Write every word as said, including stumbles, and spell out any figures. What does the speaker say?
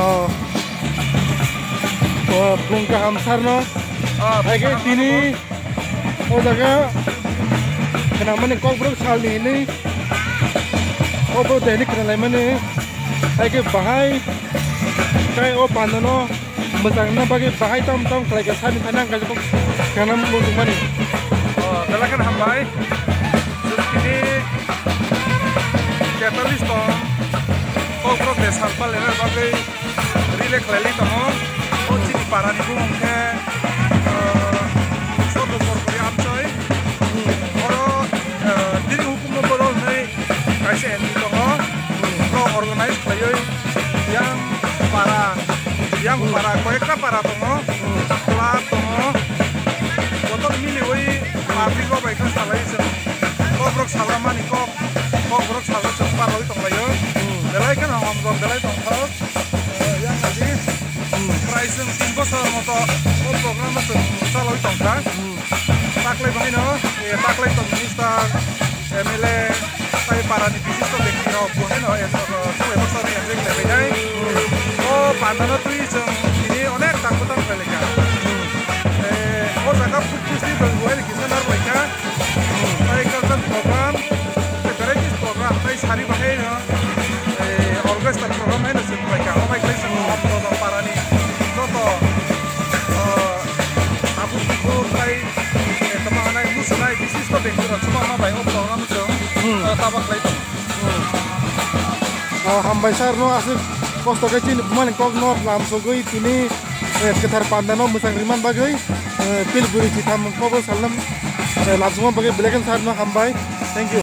Oh. Oh, phung kaham sir no. Oh, hai khe phung kaham tini sir no. O jaga khwnamani kokborok salni hinwi kokborok de hinwi khwnalaimani. Hai khe bahai tei o pandano mwchangna bagwi bahai tam tam khlai kha sani thani ang kaisa kok khwnam muchungmani. Oh, belai kheno hambai. Chwng tini tetallis tong kokborok de salpa lena bagwi relay khlailai tongo. O chini parani bumung khe, ah, Sorbo Korkori Amchoi. Oro, ah, bini hukumu bodol hinwi kaisa M D tongo. Oro organize khlaiwi yang para, yang para koyekta para tongo. Club tongo. Joto miliwi public rok bai khe salai chwng. Kokborok salmani kok, kokborok salai chwng parlawi tonglaio. Belai kheno hamjak belai tongthok. Eh, yang naji. Prai chwng tin bosor moto o program o chwng chalwi tongkha. Taklai bahaino, eh, taklai tong minister, M L A, tai parani bishisto bekti rok bo haino, eh, eh, tei bosor ni M L A khlai bai nai. O pandano twi chwng tini onek tang bwtang khlai lai kha. Eh, o jaga food festival bo haino kisa narwkhlai kha. Tai culture program, tai varieties program, tai sari bahaino, eh, orchestra program haino chwng khlai kha. O bai khlai chwng o parani joto, eh, tabuk bukur tai, eh, tamo hanai musunai bishisto bekti rok chwng ma bai o program chwng, eh, tabuk khlai tongo. O hambai sir no aswk kosto khe chini bumani kok no lam sogwi tini, eh, kwthar panda no mwchang rimani bagwi, eh, pil bwrwi chitham kokborok salnam, eh, lam songma bagwi belai kheno sir no hambai. Thank you.